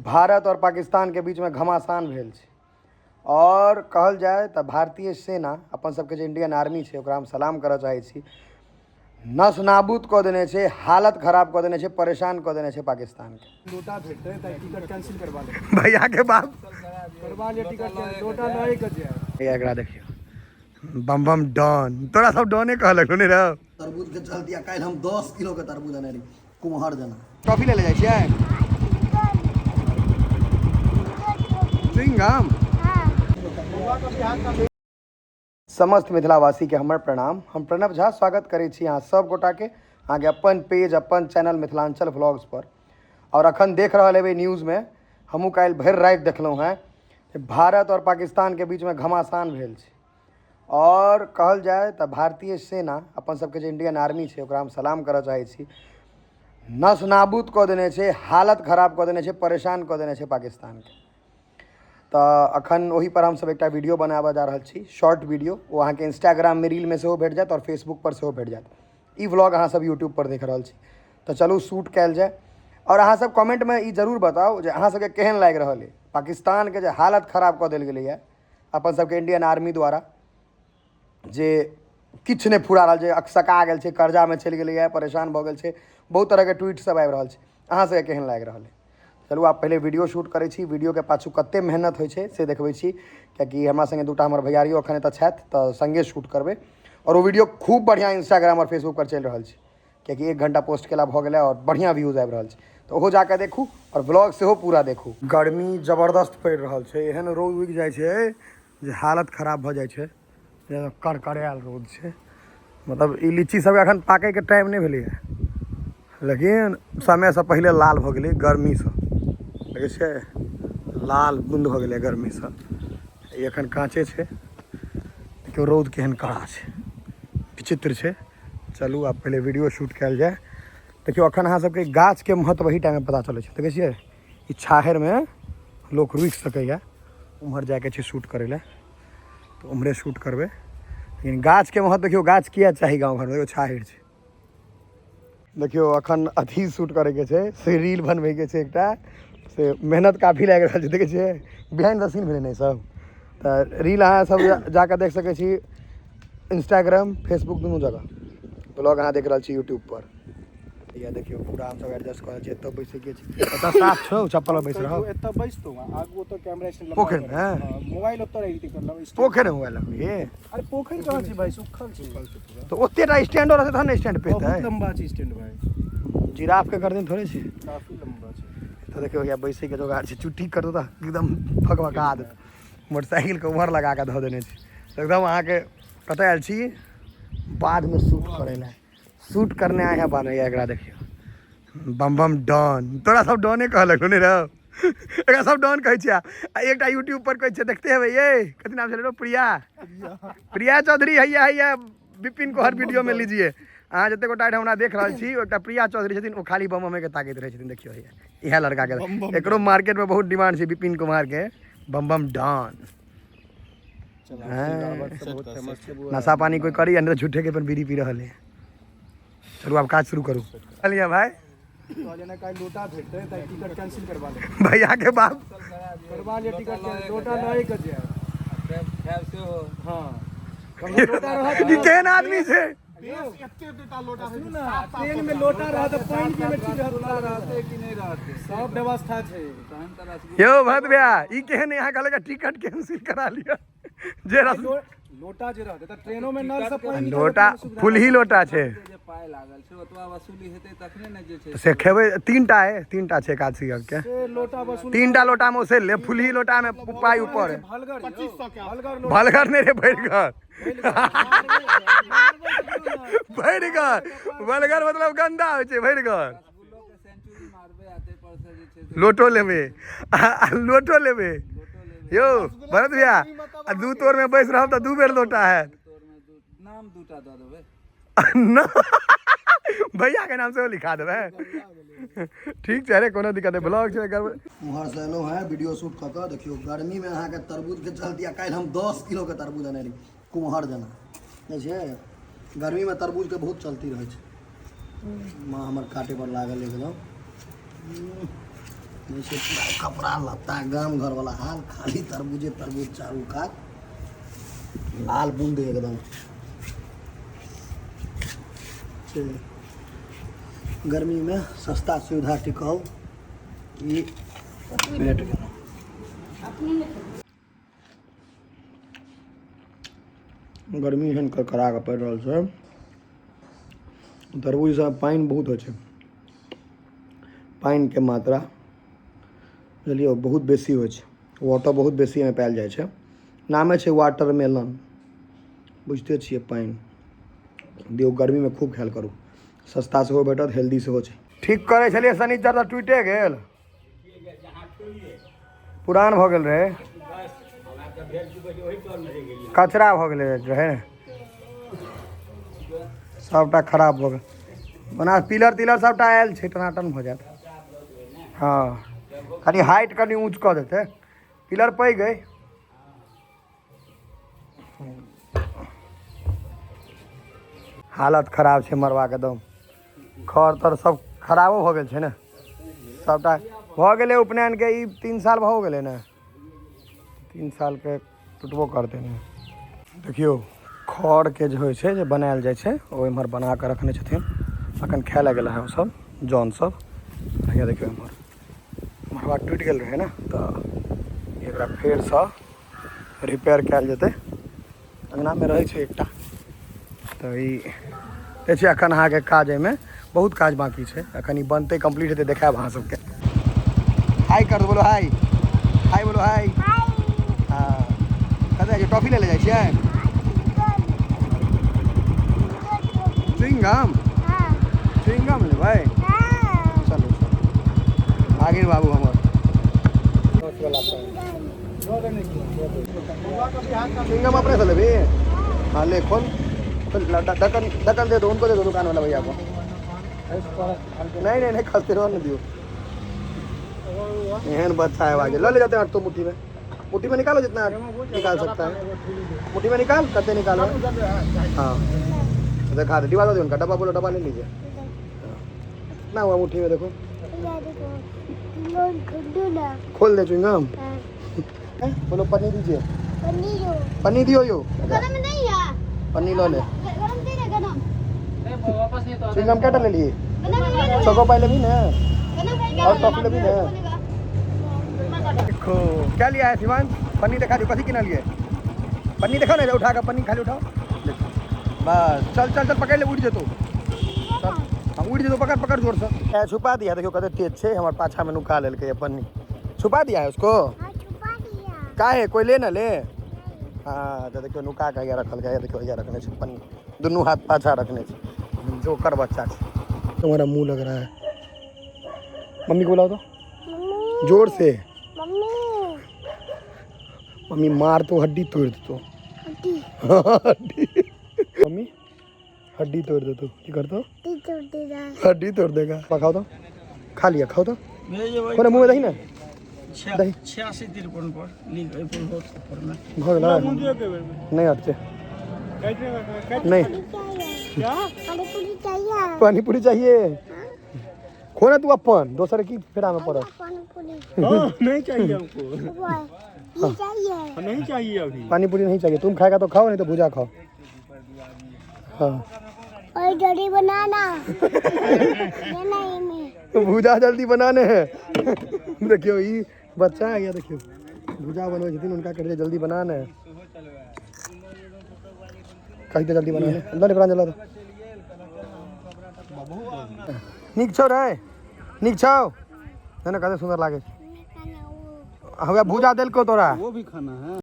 भारत आओर पाकिस्तानके बीचमे घमासान भेल छै। आओर कहल जाय तऽ भारतीय सेना, अपन सबके जे इंडियन आर्मी छै, ओकरा हम सलाम करऽ चाहै छी। नस नाबूद कऽ देने छै, हालत खराब कऽ देने छै, परेशान कऽ देने छै पाकिस्तानके। लोटा भेटतै तऽ टिकट कैंसिल करवा ले। भैया के बाप करवा ले टिकट, लोटा लए के जाय। भैया, एकरा देखियौ, बम बम डॉन। तोरा सब डॉने कहलक नहि रौ? तरबूज के चलती आ काल्हि हम 10 किलो के तरबूज अने रही कुम्हर जेना। टॉफी ले ले जाइ छियै, च्युइंगम। समस्त मिथिलावासीके हमर प्रणाम। हम प्रणव झा स्वागत करै छी अहाँ सब गोटाके अहाँके अपन पेज, अपन चैनल मिथिलाञ्चल व्लॉग्स पर। आओर अखन देख रहल हेबै न्यूजमे, हमहूँ काल्हि भरि राति देखलहुँ हेँ जे भारत आओर पाकिस्तानके बीचमे घमासान भेल छै। आओर कहल जाय तऽ भारतीय सेना, अपन सबके जे इंडियन आर्मी छै, ओकरा हम सलाम करऽ चाहै छी। नस नाबूद कऽ देने छै, हालत खराब कऽ देने छै, परेशान कऽ देने छै पाकिस्तानके। तऽ अखन ओहि पर हमसब एकटा वीडियो बनाबऽ जा रहल छी, शॉर्ट वीडियो। ओ अहाँके इंस्टाग्राममे रीलमे सेहो भेट जायत आओर फेसबुक पर सेहो भेट जायत। ई व्लॉग अहाँ सब यूट्यूब पर देख रहल छी। तऽ चलू शूट कयल जाय। आओर अहाँ सब कमेंटमे ई जरूर बताउ जे अहाँ सबके केहन लागि रहल अइ पाकिस्तानके जे हालत खराब कऽ देल गेलैए अपन सबके इंडियन आर्मी द्वारा, जे किछु नहि फुरा रहल छै, अकसका गेल छै, कर्जामे चलि गेलैए, परेशान भऽ गेल छै। बहुत तरहके ट्वीट सब आबि रहल छै। अहाँ सबके केहन लागि रहल अइ? चलू, आब पहिले वीडियो शूट करै छी। वीडियोके पाछू कते मेहनत होइ छै से देखबै छी, कियाकि हमरा सङ्गे दूटा हमर भैयारियो एखन एतऽ छथि, तऽ सङ्गे शूट करबै। आओर ओ वीडियो खूब बढ़िआँ इंस्टाग्राम आओर फेसबुक पर चलि रहल छै, कियाकि 1 घंटा पोस्ट केला भऽ गेलै आओर बढ़िआँ व्यूज आबि रहल छै। तऽ ओहो जाकऽ देखू आओर व्लॉग सेहो पूरा देखू। गर्मी जबरदस्त पड़ि रहल छै। एहन रौद उगि जाइ छै जे हालत खराब भऽ जाइ छै। कड़कड़ायल रौद छै। मतलब ई लीची सबके एखन पाकैके टाइम नहि भेलैए, लेकिन समयसँ पहिले लाल भऽ गेलै गर्मीसँ। देखै छियै, लाल बुन्द भऽ गेलै गर्मीसँ। ई एखन काँचे छै। देखियौ, रौद केहन कड़ा छै, विचित्र छै। चलू, आब पहिले वीडियो शूट कयल जाय। देखियौ, एखन अहाँ सबके गाछके महत्व एही टाइममे पता चलै छै। देखै छियै, ई छाहरिमे लोक रुकि सकैए। उम्हर जायके छै शूट करै लए, तऽ उम्हरे शूट करबै। लेकिन गाछके महत्व देखियौ, गाछ किया चाही गाँव घरमे? देखियौ, छाहरि छै। देखियौ, अखन अथी शूट करैके छै से रील बनबैके छै एकटा, से मेहनत काफी लागि रहल छै। देखै छियै, बिहाइंड द सीन भेलै ने सब। तऽ रील अहाँ सब जाकऽ देख सकै छी इंस्टाग्राम, फेसबुक दुनू जगह। ब्लॉग अहाँ देख रहल छी यूट्यूब पर। इएह देखियौ, पूरा हमसब एडजस्ट कऽ रहल छी। एतऽ बैसैके छै, एतऽ साफ छौ, चप्पल पर बैस रहब। एतऽ बैसतौ, आगू ओतऽ कैमरा स्टैंड। पोखरिमे? मोबाइल ओतऽ रहि जेतै मतलब स्टैंड। पोखरिमे मोबाइल रखबिही? अरे, पोखरि कहाँ छै भाई? सुखल छै। तऽ ओतेटा स्टैंडो रहतै तहन ने स्टैंड बहुत पेतै। लंबा छै स्टैंड भाई। जिराफ के गर्दन थोड़े छै। काफी लंबा छै। तऽ देखियौ, भैया बैसैके जोगाड़ छै। चुट्टी करतौ तऽ एकदम फकफका देतौ। मोटरसाइकिलके उम्हर लगा कऽ धऽ देने छै। तऽ एकदम अहाँके कतऽ आयल छी? बाधमे शूट करै लए, शूट करने आए हैं बाध। एकरा देखियौ, बम बम डॉन। तोरा सब डॉने कहलक नहि रौ? एकरा सब डॉन कहै छियै। आ एकटा यूट्यूब पर कहै छियै, देखते हेबै ये, कथी नाम छलै रौ? प्रिया, प्रिया चौधरी। हैया हैया विपिन को हर वीडियो में लीजिए। अहाँ जते गोटा एहिठाम हमरा देख रहल छी, ओ एकटा प्रिया चौधरी छथिन, ओ खाली बम बमे के ताकैत रहै छथिन। देखियौ, हैया इएह लड़का के, एकरो मार्केट में बहुत डिमांड छै, विपिन कुमार के बम बम डॉन। बहुत फेमस छै बुआ। नशा पानी कोई करी या नहीं, झूठे के अपन बीड़ी पी रहल है। चलू, आब काज शुरू करू। चलिए भाई। कहलियै ने काल्हि लोटा भेटतै तऽ टिकट कैंसिल करवा ले। भैया के बाप। करवा ले टिकट, लोटा लए के जाय। हाँ, लोटा रहत। ई केहन आदमी छै? सुनू ने, ट्रेन में लोटा रहत तऽ पानि के ठीक रहत। कि नहि रहतै? सब व्यवस्था छै। तहन तऽ रसगुल्ला। यौ भरत भैया, ई केहन यहाँ कहलक टिकट कैंसिल करा लिअ जे रस लोटा जे रहतै तऽ ट्रेनो में नल से पानि निकालैके लोटा कोनो सुविधा। फुलही लोटा छै। जे पाइ लागल छै ओतबा वसूली हेतै तखने ने जे छै। से खेबै। तीनटा है, तीनटा छै एकादशी के। से लोटा वसूल। तीनटा लोटा में उसे ले, फुलही लोटा में पाइ ऊपर है। भलगर 2500 के भलगर लोटा। भलगर नहीं रे, भरिगर भरिगर। भलगर मतलब गंदा होइ छै, भरिगर। रसगुल्लो के सेंचुरी मारबै आ ताहि पर से जे छै से लोटो लेबै आ लोटो लेबै। लोटो लेबै। यौ भरत भैया, आ दू तोर में बैस रहब तऽ दू बेर लोटा हैत। तोर मे दू नाम दूटा दऽ देबै। ना, भैया के नाम सेहो लिखा देबै। ठीक छै। अरे, कोनो दिक्कत नहि, ब्लॉग छै गड़बड़। उम्हरसँ एलहुँ हेँ वीडियो शूट कऽ कऽ। देखियौ, गर्मीमे अहाँके तरबूजके चलती आ काल्हि हम 10 किलोके तरबूज अने रही कुम्हर जेना। देखै छियै, गर्मीमे तरबूजके बहुत चलती रहै छै। माँ हमर काटे पर लागल एकदम। छै पूरा कपड़ा लत्ता गाम घरवला हाल, खाली तरबूजे तरबूज चारू कात, लाल बूंद एकदम छै। गर्मीमे सस्ता सुविधा टिकाउ ई भेट गेल। गर्मी एहन करकरा कऽ पड़ि रहल छै। तरबूजसँ पानि बहुत होइ छै, पानिके मात्रा बुझलियै बहुत बेसी होइ छै, वाटर बहुत बेसी एहिमे पायल जाइ छै। नामे छै वाटर मेलन, बुझिते छियै पानि दियौ। गर्मीमे खूब खायल करू, सस्ता सेहो भेटत, हेल्दी सेहो छै। ठीक करै छलियै शनिचर तऽ टूटे गेल, पुरान भऽ गेल रहै, कचरा भऽ गेलै रहै, सबटा खराब भऽ गेल। ओना पिलर तिलर सबटा आयल छै, टनाटन भऽ जायत। हँ, कनि हाइट कनि ऊँच कऽ देतै, पिलर पैघ अइ। हालत खराब छै मरबाके दम, खर तर सब खराबो भऽ गेल छै ने, सबटा भऽ गेलै। उपनयनके ई 3 साल भऽ गेलै ने, 3 सालके टुटबो करतै ने। देखियौ खरके जे होइ छै जे बनायल जाइ छै, ओ एम्हर बना कऽ रखने छथिन। अखन खाय लए गेल है ओसभ जन सब। हैया देखियौ एम्हर मड़बा टूटि गेल रहै ने, तऽ एकरा फेरसँ रिपेयर कयल जेतै। अङ्गनामे रहै छै एकटा, तऽ ई देखै छियै अखन अहाँके काज एहिमे बहुत काज बाँकी छै। अखन ई बनतै, कम्प्लीट हेतै, देखायब अहाँ सबके। हाय कर दो, बोलो हाय, हाय बोलो हाय। हाँ, कतऽ जाइ छियै? टॉफी लै लए जाइ छियै? च्युइंगम, च्युइंगम लेबै? चलू चलू, भागिन बाबू हमर। च्युइंगम अपने से लेबी? हाँ ले, खोल खोल, ढक्कन ढक्कन दे दो उनको, दे दो दुकान वाला भैया को। नहीं नहीं नहीं, खसते रहो ना, दियो। एहन बच्चा है बाजे। ले जाते हैं तो मुट्ठी में, मुट्ठी में निकालो जितना निकाल सकता है, मुट्ठी में निकाल, कते निकालो। हाँ दिखा दे, डिब्बा दो उनका, डब्बा बोलो, डब्बा ले लीजिए। कितना हुआ मुट्ठी में देखो, खोल दे चुइंगम। बोलो पन्नी दीजिए, पन्नी दियो, यो पन्नी लो ले। चुइंगम क्या ले लिए? चोको पाई लेबी ने और टॉफी लेबी ने। देखो क्या लिया है शिवान, पन्नी दिखा दो, कथी किना लिए? पन्नी दिखाओ ना, उठा कर पन्नी खाली उठाओ। देखो बस, चल चल चल, पकड़ ले, उड़ जेतो। चल, हाँ उड़ जेतो, पकड़ पकड़ जोर से। छुपा दिया, देखियो कते तेज छै, हमर पाछा में नुका लेलकै पन्नी, छुपा दिया है उसको। काहे कोई ले ना ले। हाँ तो देखियो नुका के रखल गया, देखियो यहाँ रखने छै पन्नी, दुनू हाथ पाछा रखने छै, जोकर बच्चा छै। तुम्हारा मुंह लग रहा है, मम्मी को बुलाओ तो जोर से। मम्मी मार तो हड्डी तोड़ दे तो, हड्डी मम्मी हड्डी तोड़ दे तो, की कर दो, हड्डी तोड़ देगा। खाओ तो, खा लिया, खाओ तो, खोले मुँह में दही ना, दही 86-53 पर भऽ गेलै? नहीं हटते, नहीं पानी पूरी चाहिए। खो ना तू अपन, दोसर की फेरा में पड़ल। नहीं चाहिए हमको, नहीं चाहिए अभी पानी पूरी नहीं चाहिए। तुम खाएगा तो खाओ, नहीं तो भुजा खाओ। हाँ और जल्दी बनाना में भुजा जल्दी बनाने है। देखियो ई बच्चा है, या देखियो भुजा बनबै छथिन, उनका कह जल्दी बनाने है, कहि दे जल्दी बनाने। लऽ ले जल्दी। नीक छौ रे, नीक छौ ने, कते सुंदर लागे छै। हमरा भुजा देलको तोरा, वो भी खाना है।